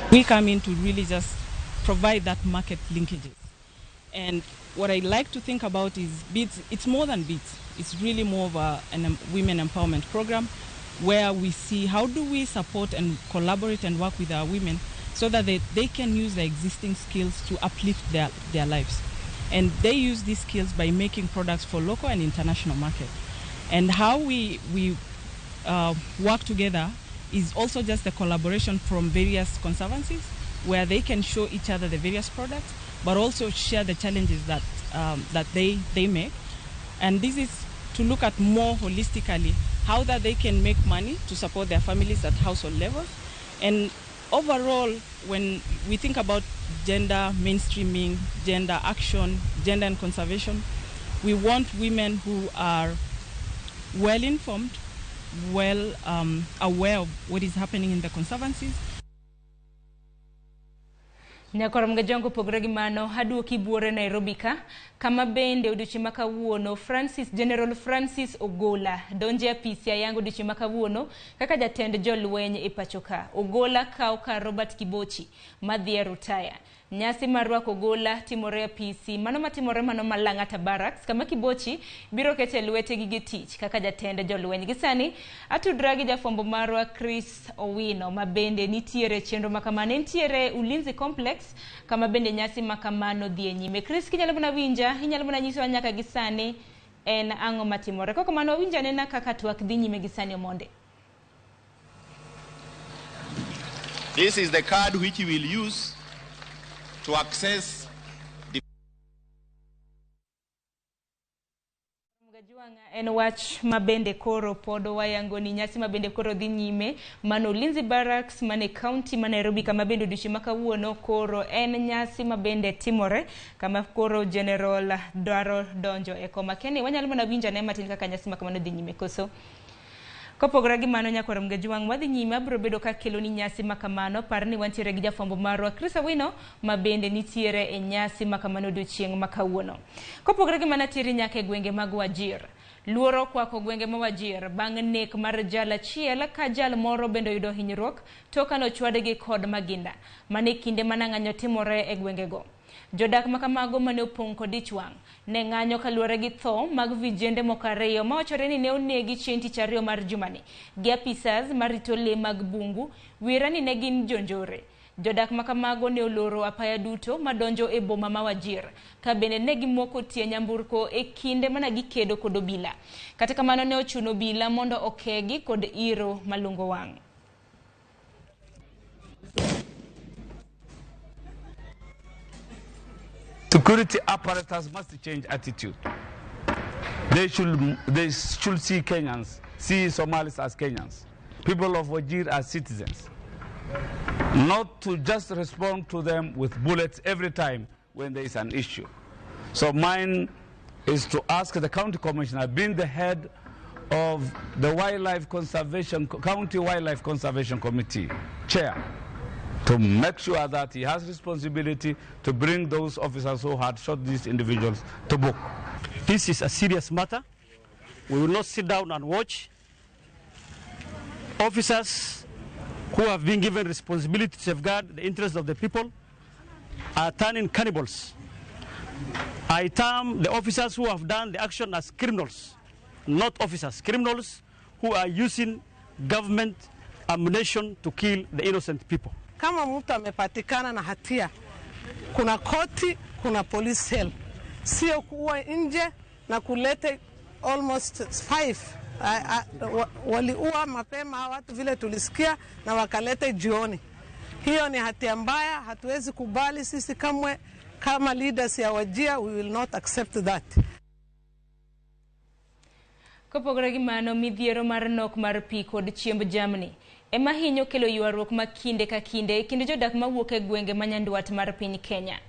We come in to really just provide that market linkages. And what I like to think about is beads. It's more than beads. It's really more of a women empowerment program where we see how do we support and collaborate and work with our women so that they can use their existing skills to uplift their lives. And they use these skills by making products for local and international market. And how we work together is also just a collaboration from various conservancies where they can show each other the various products, but also share the challenges that they make. And this is to look at more holistically how that they can make money to support their families at household levels. And overall, when we think about gender mainstreaming, gender action, gender and conservation, we want women who are well informed, well aware of what is happening in the conservancies. Nyakoro mgajongo pogre gi mano haduoki buore Nairobi ka kama bende odiochieng' ma kawuono General Francis Ogola donje apisi ayango odiochieng' ma kawuono kaka jatend jolweny e pacho ka. Ogola kawo kar Robert Kibochi madhi e rutaya. Nyasi mar rwako Ogola timore apisi mano matimore mano Malang'ata Barracks kama Kibochi biro kete lwete gige tich kaka jatend jolweny. Gi sani atudra gi jafwambo marwa Chris Owino ma bende nitiere chenro makamano nitiere Ulinzi Complex kama bende nyasi makamano dhi e nyime. Chris, kinyalo mana winja, inyalo mana nyisowa nyaka gi sani en ang'o matimore. Koko mano winja nena kaka twak dhi nyime gi sani Omonde. This is the card which you will use to access the En wach mabende koro podo wayango ni nyasi mabende koro dhi nyime mano Ulinzi Barracks mane county ma Nairobi kama bende odiochieng' ma kawuono koro en nyasi mabende timore kama koro General dwaro donjo e koma. Keni wanyalo mana winjo ane matin kaka nyasi makamano dhi nyime koso. Kopogore gi mano nyakwar Mgajwang' wadhi nyime abiro bedo ka kelo ni nyasi makamano. Par ni wantiere gi jafwambo marwa Chris Awino ma bende nitiere e nyasi makamano odiochieng' ma kawuono. Kopogore gi mano tiere nyaka e gwenge mag Wajir. Luoro okwako gwenge ma Wajir bang' nek mar jal achiel ka jal moro bende oyudo hinyruok tok kane ochwadgi kod magina mane kinde mana ng'anyo timore e gwengego. Jodak makamago mane opong' kod ich wang' ne ng'anyo kaluwore gi tho mag vijende moko ariyo mawachore ni ne onegi chieng' tich ariyo mar jumani gi apisas marito le mag bungu wira ni ne gin jonjore. Jodak makamago ne oloro apaya duto madonjo e boma ma Wajir ka bende ne gimoko tie nyamburko e kinde mana gikedo kod obila. Kata kamano ne ochuno obila mondo okegi kod iro malungo wang'. Security apparatus must change attitude. They should see Kenyans, see Somalis as Kenyans, people of Wajir as citizens, not to just respond to them with bullets every time when there is an issue. So mine is to ask the county commissioner, being the head of the Wildlife Conservation, County Wildlife Conservation Committee chair, to make sure that he has responsibility to bring those officers who had shot these individuals to book. This is a serious matter. We will not sit down and watch. Officers who have been given responsibility to safeguard the interests of the people are turning cannibals. I term the officers who have done the action as criminals, not officers, criminals who are using government ammunition to kill the innocent people. Kama mtu amepatikana na hatia, kuna koti, kuna police cell. Sio kuwa nje na kulete almost 5 waliua mapema watu vile tulisikia na wakalete jioni. Hiyo ni hatia mbaya, hatuwezi kubali sisi kamwe kama leaders ya Wajir, we will not accept that. Kopogore gi mano midhiero mar nok mar pi kod chiemb jamni ema hinyo kelo ywaruok ma kinde ka kinde e kind jodak mawuok e gwenge ma nyandwat mar piny Kenya.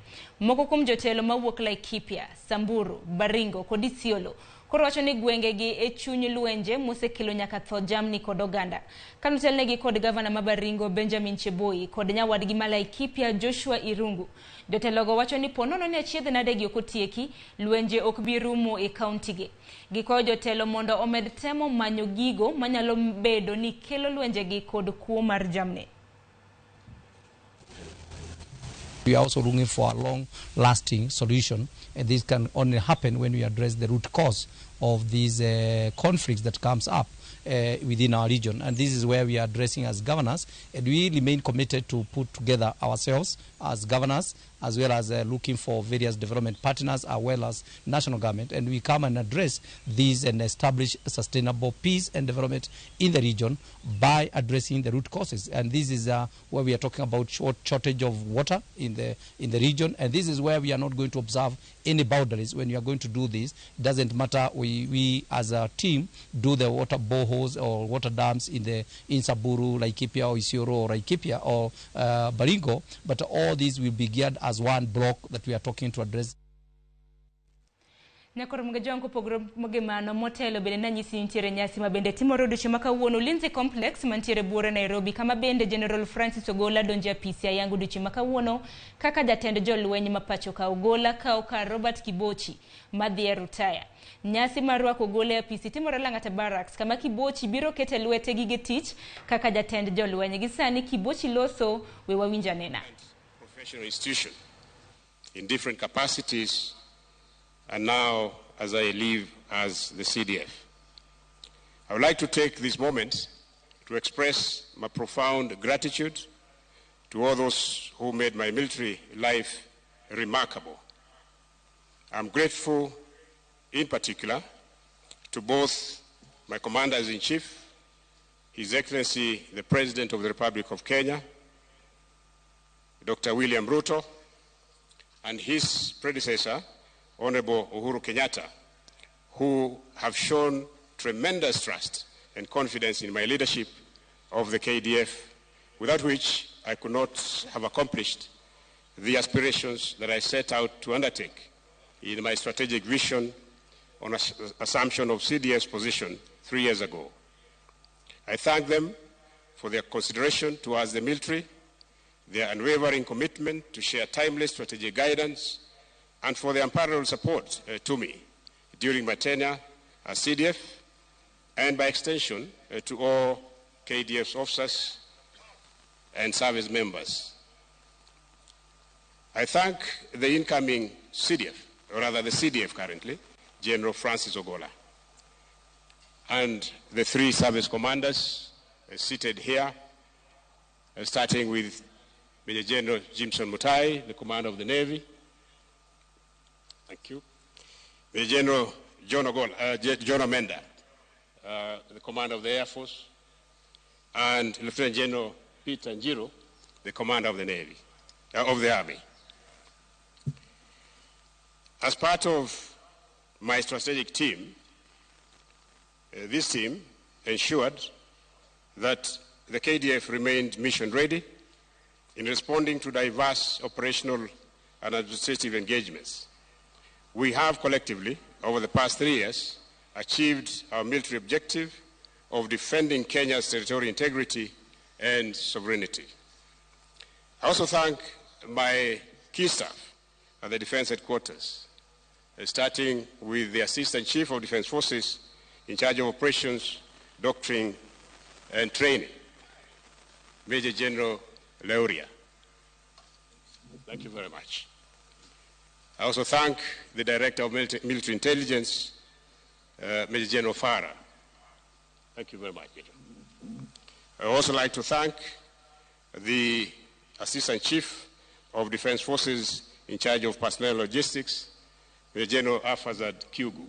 Moko kuom jotelo mawuok Laikipia, Samburu, Baringo kod Isiolo koro wacho ni gwengegi e chuny lwenje mosekelo nyaka tho jamni kod oganda. Kanotelnegi kod gavana ma Baringo Benjamin Cheboi kod nyawadgi ma Laikipia Joshua Irungu. Jotelogo wacho ni ponono ni achiedh nade gi ok otieki, lwenje ok bi rumo e kaunti gi. Gikwayo jotelo mondo omed temo manyo gigo manyalo bedo ni kelo lwenjegi kod kuo mar jamni. We are also looking for a long-lasting solution, and this can only happen when we address the root cause of these conflicts that comes up. within our region. And this is where we are addressing as governors, and we remain committed to put together ourselves as governors, as well as looking for various development partners, as well as national government, and we come and address these and establish sustainable peace and development in the region by addressing the root causes. And this is where we are talking about shortage of water in the region, and this is where we are not going to observe any boundaries. When you are going to do this, it doesn't matter, we as a team do the water boreholes or water dams in Samburu, Laikipia or Isiolo or Laikipia or Baringo, but all these will be geared as one block that we are talking to address. Nyakoro mgejwangu kopogore gi mano motelo bende nanyisi nitiere nyasi ma bende timore odiochieng' ma kawuono Ulinzi Complex mantiere buore Nairobi, kama bende General Francis Ogolla donjo e apisi ayango odiochieng' ma kawuono kaka jatend jolweny ma pacho ka. Ogolla kawo kar Robert Kibochi madhi e rutaya. Nyasi mar rwako Ogolla e apisi timore Lang'ata Barracks, kama Kibochi biro kete lwete gige tich kaka jatend jolweny. Gi sani Kibochi loso, we wawinj anena. Professional institution in different capacities, and now as I leave as the CDF. I would like to take this moment to express my profound gratitude to all those who made my military life remarkable. I'm grateful in particular to both my Commanders-in-Chief, His Excellency the President of the Republic of Kenya, Dr. William Ruto, and his predecessor, Honorable Uhuru Kenyatta, who have shown tremendous trust and confidence in my leadership of the KDF, without which I could not have accomplished the aspirations that I set out to undertake in my strategic vision on assumption of CDF's position 3 years ago. I thank them for their consideration towards the military, their unwavering commitment to share timeless strategic guidance, and for their unparalleled support to me during my tenure as CDF, and by extension to all KDF's officers and service members. I thank the incoming CDF, or rather the CDF currently, General Francis Ogolla, and the three service commanders seated here, starting with Major General Jimson Mutai, the commander of the Navy. Thank you. Major General John Omenda, the commander of the Air Force, and Lieutenant General Peter Njiru, the commander of the Navy, of the Army. As part of my strategic team, this team ensured that the KDF remained mission ready in responding to diverse operational and administrative engagements. We have collectively, over the past 3 years, achieved our military objective of defending Kenya's territorial integrity and sovereignty. I also thank my key staff at the Defense Headquarters, starting with the Assistant Chief of Defense Forces in charge of operations, doctrine, and training, Major General Leuria. Thank you very much. I also thank the Director of Military Intelligence, Major General Farah. Thank you very much, Major. I also like to thank the Assistant Chief of Defense Forces in charge of personnel logistics, Major General Afazad Kyugu.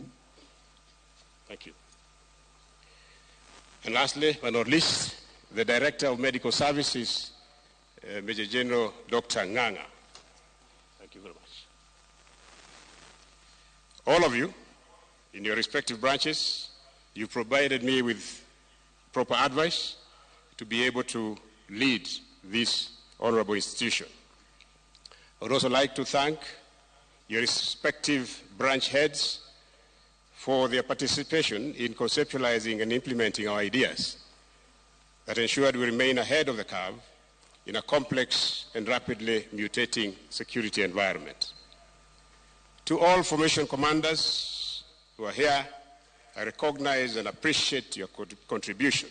Thank you. And lastly, but not least, the Director of Medical Services, Major General Dr. Nganga. Thank you very much. All of you, in your respective branches, you provided me with proper advice to be able to lead this honorable institution. I would also like to thank your respective branch heads for their participation in conceptualizing and implementing our ideas that ensured we remain ahead of the curve in a complex and rapidly mutating security environment. To all formation commanders who are here, I recognize and appreciate your contribution,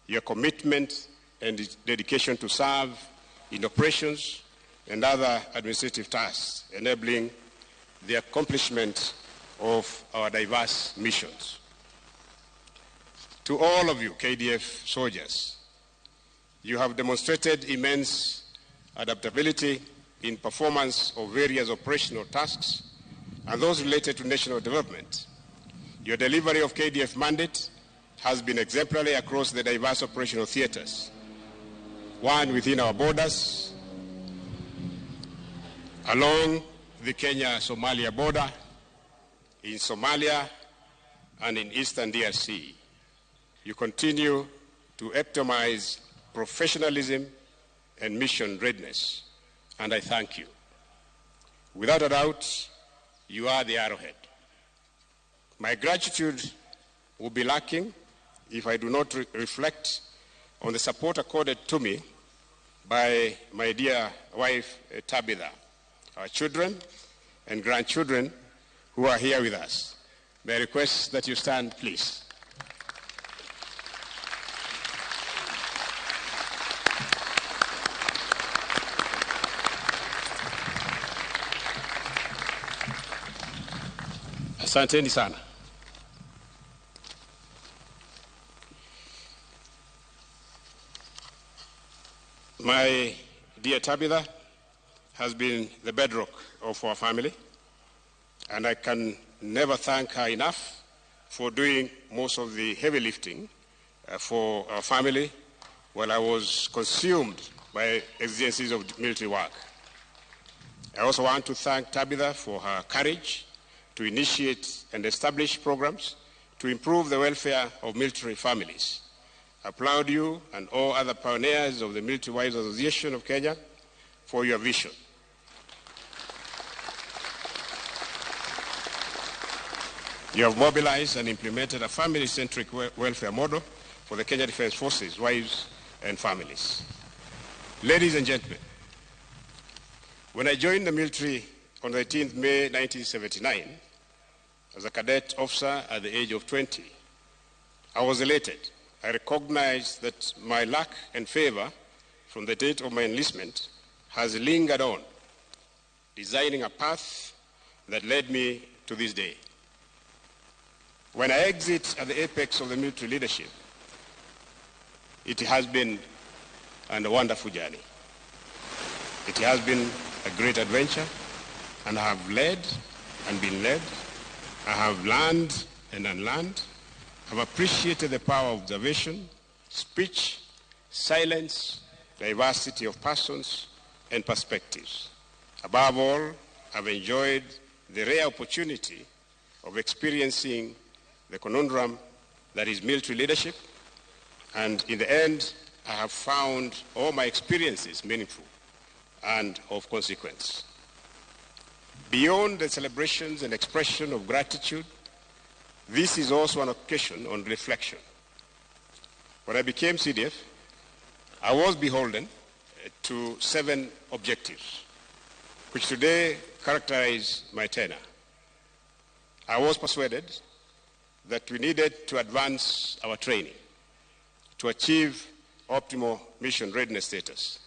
your commitment and dedication to serve in operations and other administrative tasks, enabling the accomplishment of our diverse missions. To all of you KDF soldiers, you have demonstrated immense adaptability in performance of various operational tasks and those related to national development. Your delivery of KDF mandate has been exemplary across the diverse operational theaters, one within our borders, along the Kenya-Somalia border, in Somalia, and in eastern DRC. You continue to epitomize professionalism and mission readiness, and I thank you. Without a doubt, you are the arrowhead. My gratitude will be lacking if I do not reflect on the support accorded to me by my dear wife, Tabitha, our children and grandchildren who are here with us. May I request that you stand, please. Asanteni sana. My dear Tabitha has been the bedrock of our family, and I can never thank her enough for doing most of the heavy lifting for our family while I was consumed by exigencies of military work. I also want to thank Tabitha for her courage to initiate and establish programs to improve the welfare of military families. I applaud you and all other pioneers of the Military Wives Association of Kenya for your vision. You have mobilized and implemented a family-centric welfare model for the Kenya Defence Forces, wives and families. Ladies and gentlemen, when I joined the military on 18th May 1979, as a cadet officer at the age of 20, I was elated. I recognized that my luck and favor from the date of my enlistment has lingered on, designing a path that led me to this day. When I exit at the apex of the military leadership, it has been a wonderful journey. It has been a great adventure, and I have led and been led. I have learned and unlearned. I have appreciated the power of observation, speech, silence, diversity of persons and perspectives. Above all, I've enjoyed the rare opportunity of experiencing the conundrum that is military leadership, and in the end, I have found all my experiences meaningful and of consequence. Beyond the celebrations and expression of gratitude, this is also an occasion on reflection. When I became CDF, I was beholden to 7 objectives, which today characterize my tenure. I was persuaded that we needed to advance our training to achieve optimal mission readiness status.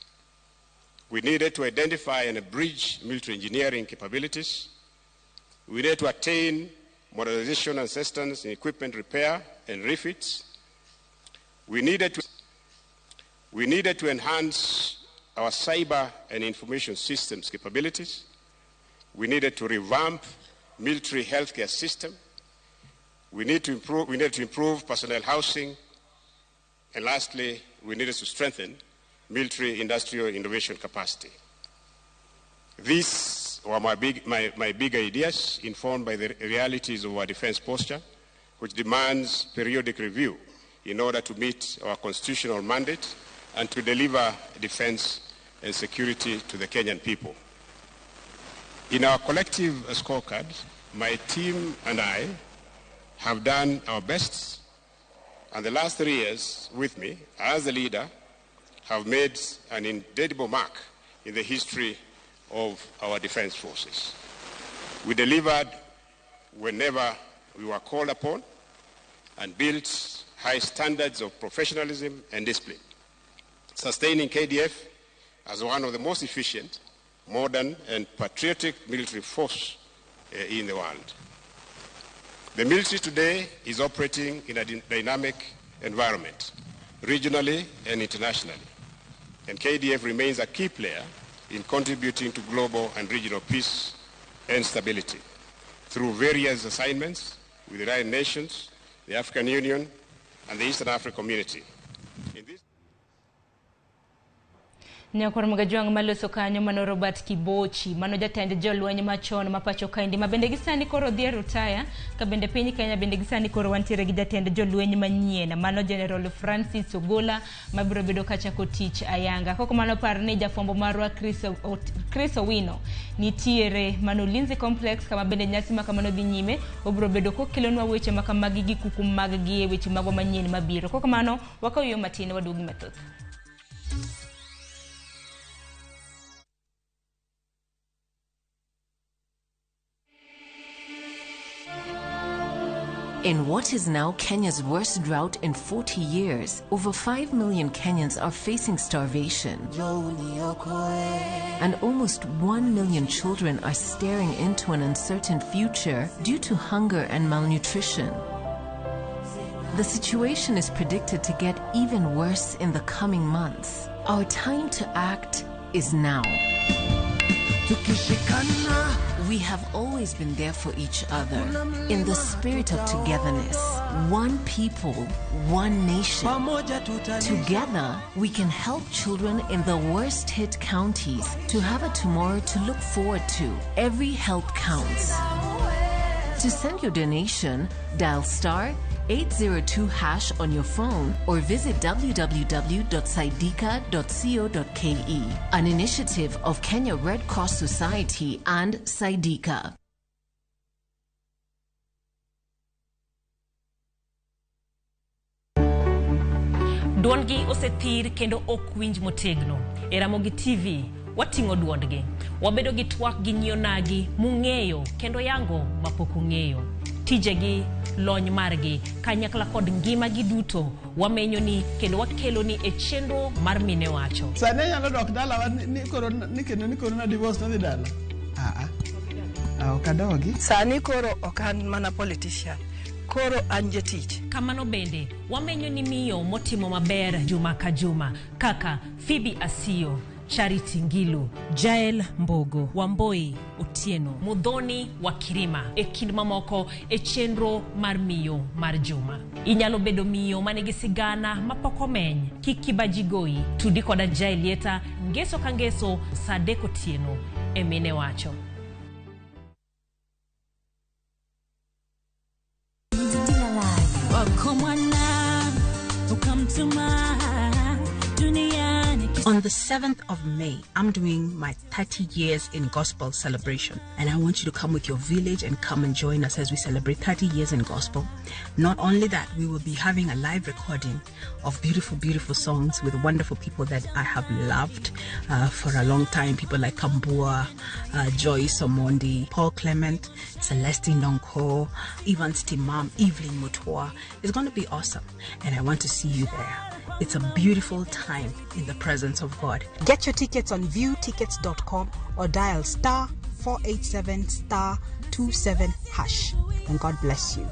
We needed to identify and bridge military engineering capabilities. We needed to attain modernization and assistance in equipment repair and refits. We needed to enhance our cyber and information systems capabilities. We needed to revamp military healthcare system. We needed to improve personnel housing. And lastly, we needed to strengthen military industrial innovation capacity. These were my big ideas, informed by the realities of our defense posture, which demands periodic review in order to meet our constitutional mandate and to deliver defense and security to the Kenyan people. In our collective scorecard, my team and I have done our best, and the last 3 years with me as a leader have made an indelible mark in the history of our defense forces. We delivered whenever we were called upon and built high standards of professionalism and discipline, sustaining KDF as one of the most efficient, modern, and patriotic military force in the world. The military today is operating in a dynamic environment, regionally and internationally. And KDF remains a key player in contributing to global and regional peace and stability through various assignments with the United Nations, the African Union, and the Eastern Africa Community. In this Nyakwar Mgajwang' maloso kanyo mano Robert Kibochi, mano jatend jolweny machon ma pacho kaendi ma bende gisani koro dhi e rutaya ka bende piny Kenya bende gisani koro wantiere gi jatend jolweny manyien mano General Francis Ogola mabiro bedo kachako tich ayanga. Kok mano par ni jafwambo marwa Chris Owino nitiere mano Ulinzi Complex kama bende nyasi ma kamano dhi nyime, obiro bedo kokelonwa weche ma kamagi gi kuku mag gi e weche magwa manyien mabiro. Kok mano wakaw yo matin waduogi mathoth. In what is now Kenya's worst drought in 40 years, over 5 million Kenyans are facing starvation. And almost 1 million children are staring into an uncertain future due to hunger and malnutrition. The situation is predicted to get even worse in the coming months. Our time to act is now. We have always been there for each other in the spirit of togetherness. One people, one nation. Together, we can help children in the worst hit counties to have a tomorrow to look forward to. Every help counts. To send your donation, dial star 802# on your phone or visit www.saidika.co.ke. An initiative of Kenya Red Cross Society and Saidika. Duondgi osethir kendo ok winj motegno. E Ramogi TV wating'o duondgi. Wabedo gi twak gi nyionagi mung'eyo kendo yango mapok ung'eyo. Tijegi, lony margi, kanyakla kod ngimagi duto wamenyo ni kendo wakelo ni e chenro mar Mine Wacho. Sani anyalo dok dalawa ni korona ni kendo ni korona divorce nodhi dala. Ok adogi. Sani koro ok an mana politician. Koro an jatich. Kamano bende wamenyo ni miyo motimo maber juma ka juma kaka Phoebe Asiyo, Charity Ngilu, Jael Mbogo, Wamboi Otieno, Mudhoni wa Kirima e kind mamoko e chenro mar miyo mar juma. Inyalo bedo miyo manigi sigana mapok omeny, kik kibaji goyi, tudi koda Jael Yeta ngeso ka ngeso saa 3 otieno e Mine Wacho. On the 7th of May, I'm doing my 30 years in gospel celebration. And I want you to come with your village and come and join us as we celebrate 30 years in gospel. Not only that, we will be having a live recording of beautiful, beautiful songs with wonderful people that I have loved for a long time. People like Kambua, Joyce Omondi, Paul Clement, Celestine Nonko, Evans Timam, Evelyn Mutua. It's going to be awesome. And I want to see you there. It's a beautiful time in the presence of God. Get your tickets on viewtickets.com or dial star 487 star 27 hash. And God bless you.